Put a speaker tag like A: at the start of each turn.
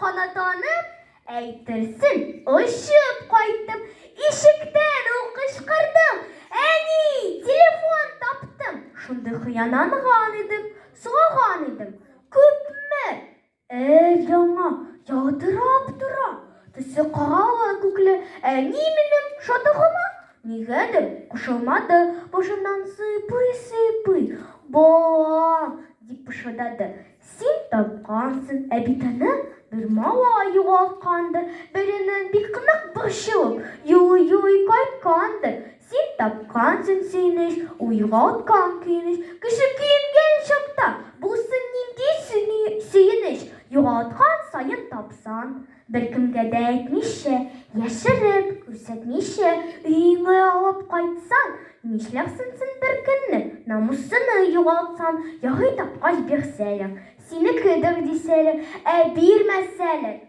A: канатланып, әйтерсең, очып кайттым. Ишектән үк кычкырдым, Әни, телефон таптым! Шундый хыянанган идем, солаган идем. Күпме? Өр-яңа, ялтырап тора. Төсе каралы-күкле. Әни минем шатлыгыма нигәдер кушылмады, башымнан сыйпый-сыйпый, Балам, дип пышылдады, син тапкансың, ә бит аны бер малай югалткандыр, беренең бик нык борчылып, елый-елый кайткандыр. Син тапкансың сөенеч, ул югалткан көенеч. Кеше көенгән чакта булсын нинди сөенеч, югалткан саен тапсаң, беркемгә дә әйтмичә, яшереп, күрсәтмичә өеңә алып кайтсаң, нишләрсең син бер көнне намусыңны югалтсаң, ярый тапкач бирсәләр, синекедер дисәләр, ә бирмәсәләр?